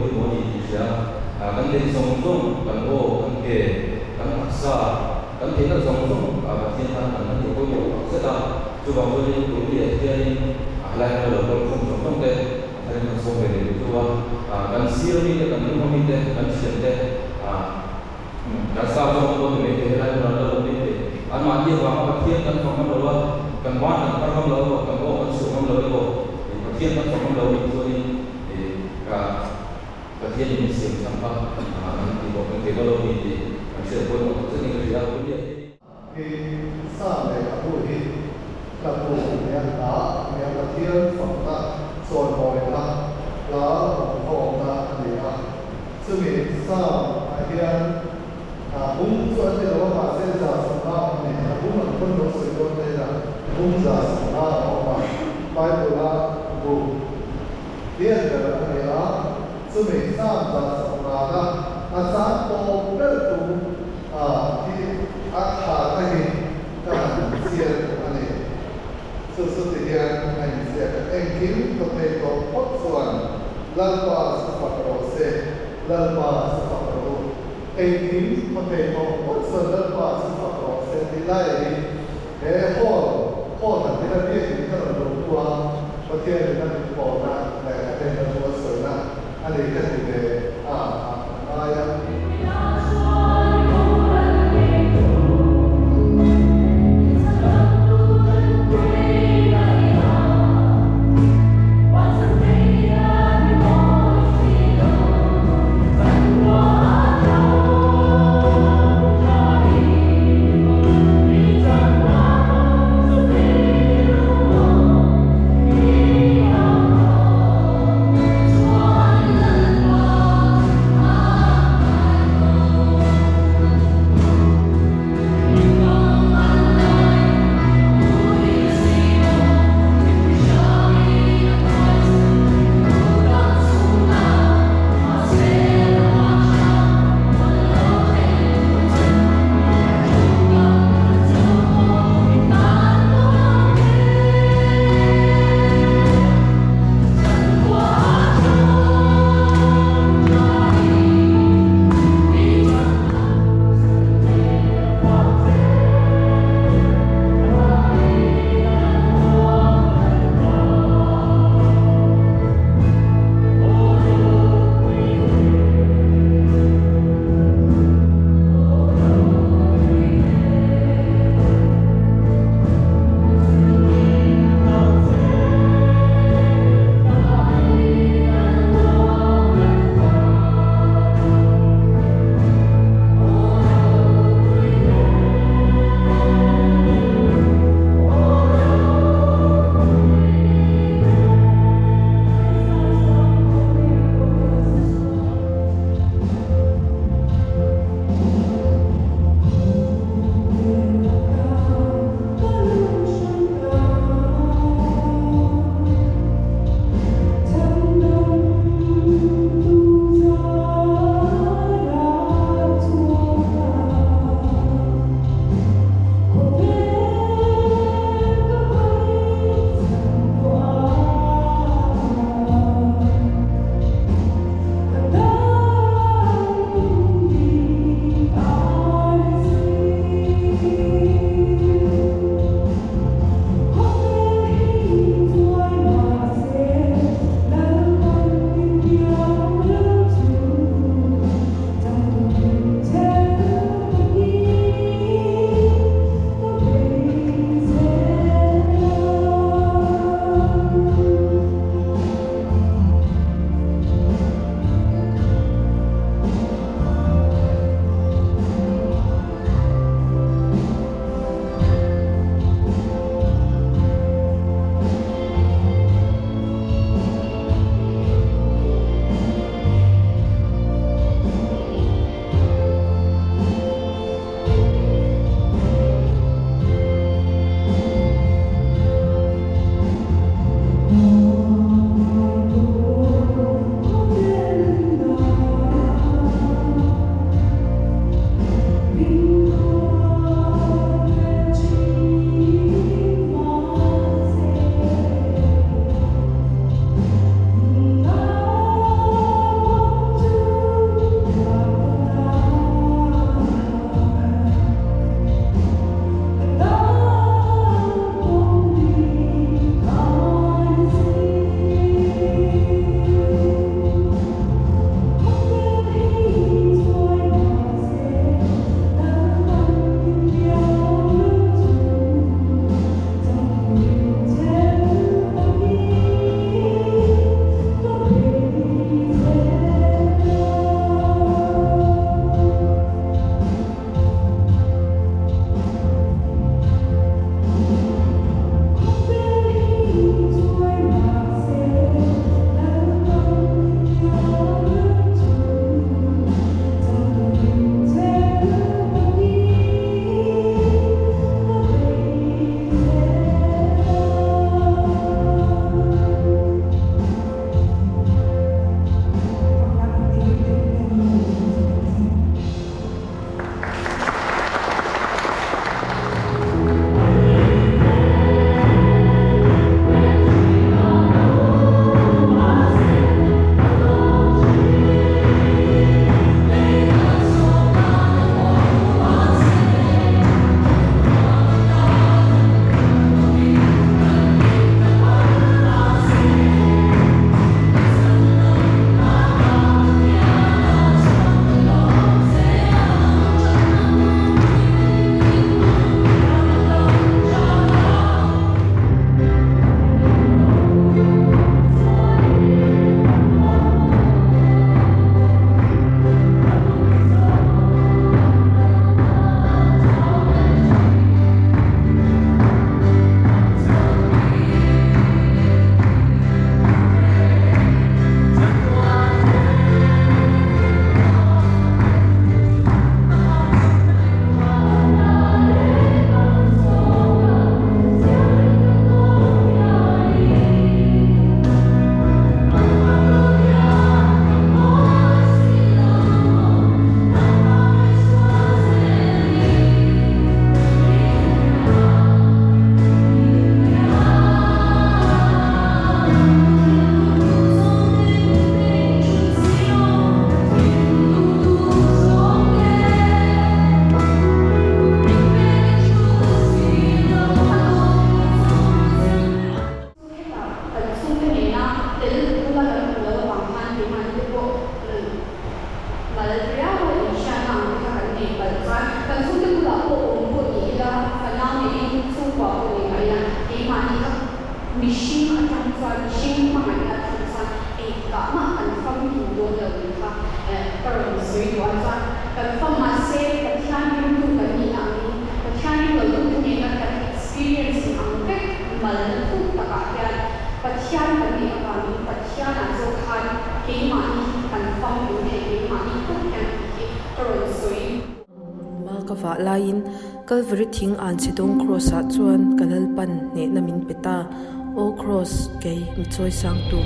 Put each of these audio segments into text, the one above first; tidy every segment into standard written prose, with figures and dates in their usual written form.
pawimawh a ni tih hria a, kan neih zawng zawng, kan aw, kan ke, kan taksa, kan theihna zawng zawng Pathian tan kan hman hi a pawimawh tak zet a. Chuvang chuanin tun ni ah hianin helai hmuna lo kal khawm zawng zawng te a tharin kan sawm ve leh duh chu a, kan sir mite, kan hnung mite, kan thiante, kan staff zawng pawh ni mai thei, helai hmunah an lo awm mai thei. Anmahni avanga Pathian kan fak ngam lo a, kan ban kan phar ngam lo emaw, kan aw kan chhuah ngam lo emaw, Pathian kan fak ngam lo anih chuanin Pathian in min siam chhan kha kan tih bawk kan thei dawn lo a ni tih kan hriat pawimawh tak zetin ka hria a, Punia hianin. Hi Sam leh a bu hi hla bu a ni a, hla a ni a, Pathian fakna chawimawina hla awmkhawmna a ni a. Chumi Sam ah hian bung chu an ti lo a, mahse 150 a ni. A bung ang pawn lo sawi dawn ta ila, bung 150 a awm a, Bible-a bu lian ber a ni a. Chumi Sam 150-na a chang tawp ber thu hi a kharna hi ka han chhiar duh a ni. Chu chu ti hian a inziak a, Engkim ka thei tawh phawt chuan Lalpa chu fak rawh se, Lalpa chu fak rawh u. Engkim ka thei tawh phawt chuan Lalpa chu fak rawh se tih laiah hi he hall, hall han tila biakin ka rawn luh hnu a Pathianin a min pawlna leh ka hnena thu a sawina a ni ka ti ve a, ah ka ngai a. Ka rawn sawi duh a chuan kan fam mahse Pathian ringtu kan nihna angin Pathian ring lo tute nena kan experience in ang vek malna thuk takah hian Pathian kan nih avangin Pathianah zawk khan keimahni hi kan famkim thei keimahni tawk hian tih hi ka rawn sawi. Ma ka vah laiin Kalvari thing an chhe dawng Kraws ah chuan ka Lalpan hnehna min pe ta, Aw Kraws, kei mi chawisangtu.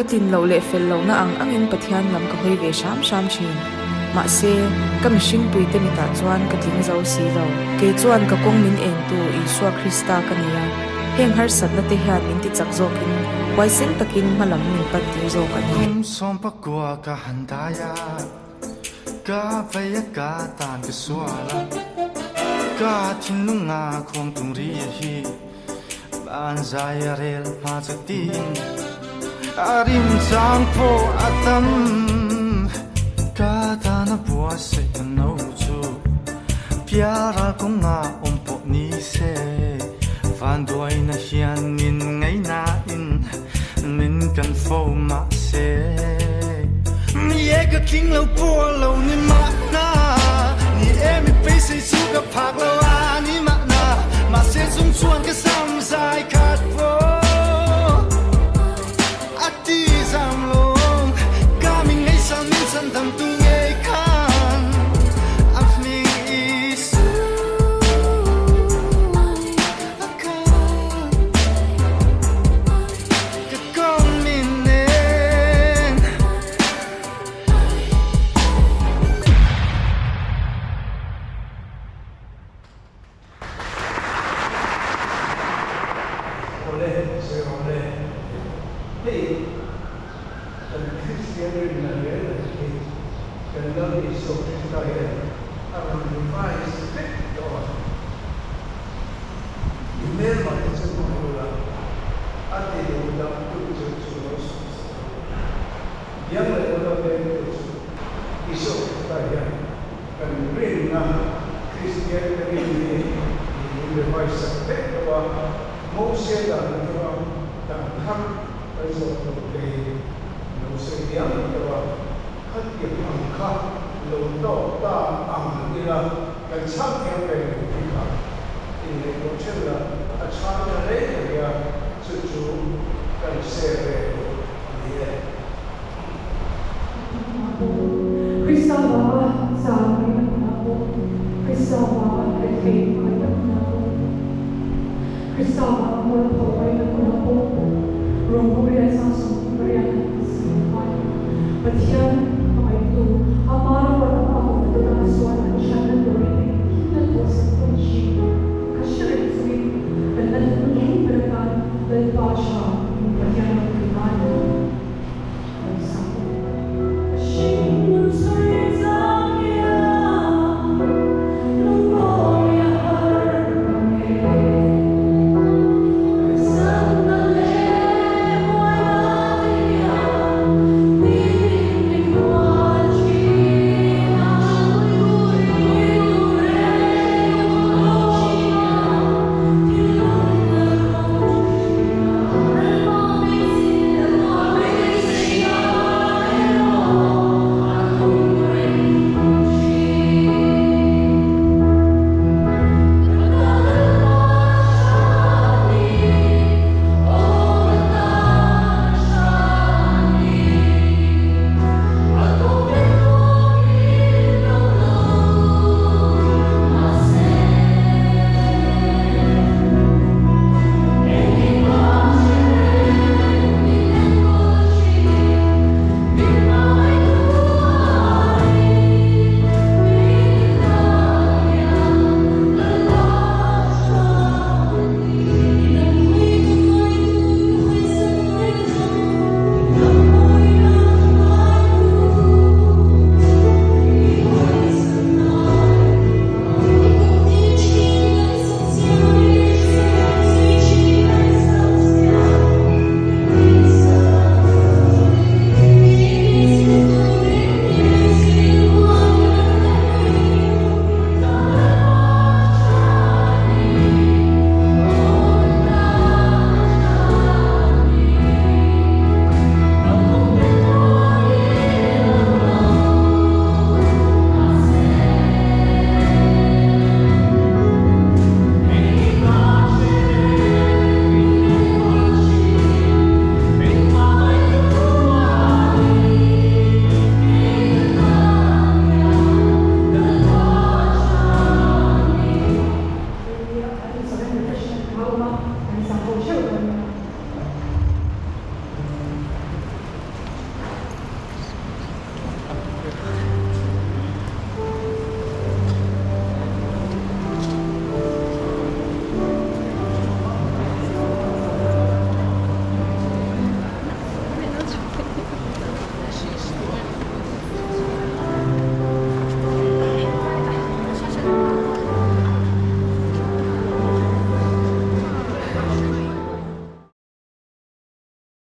Ka tlin loh leh fel lohna ang angin Pathian lam ka hawi ve hram hram thin. Mahse, ka mihringpuite mitah chuan ka tling zo si lo. Kei chuan ka kawng min engtu Isua Krista ka nei a, heng harsatna te hian min tichak zawkin huaisen takin hma lam min pan tir zawk a ni. Kum sawmpakua ka han dai a, ka vei a ka tan ka sual a, ka thinlung a khuang tung ri hi. Van zai a rel hma chutin a rim chang pawh a tam. Ka tan a buatsaih ka no chu pialral kawnga awm pawh ni se. Vanduaina hian min ngaihnain min kan fo mahse. Mi e ka tling lo pawh lo ni mahna, ni e mi beisei chu ka phak lo a ni mahna, mahse chung chuan ka sam zai khat pawh a ti zam lo. Ka mi ngaihsan min chan dam tu ngei khan a hming Isu a kal. Ka kawng min nen. Awle, sawi rawh le. Hei, kan Kristian rinna reng reng hi kan Lal Isua Krista hian a rawn revise vek tawh a. I hmelmah te chu hmang ula, a ti duh dang tu chu chu lo sawi sak rawh u. Biang leh ula veng tu chu Isua Krista hian kan rinna Kristian te rin hi min revise sak vek tawh a, Mosia dan atanga dan thar kan zawh tur te hi lo sawi diam tawh a, khatiang ang kha lo tawk ta ang ila kan chhang thiam ve lo tih kha inngaihtuah ṭhen la, a chhang ṭha hle thei a, chu chu kan share ve duh a ni e. Krista vanga zam ngaihna hmunah pawh, Krista vanga rethei ngaihna hmunah pawh, Krista vanga mualpho ngaihna hmunah pawh, Rawngburia 28 a Pathian hmangaihtu ama ruat ang a awmte tan chuan an hranna turin engkim a tuahsak dawn thin. Ka hre reng chungin kan la hnu ber atan Lalpa tha.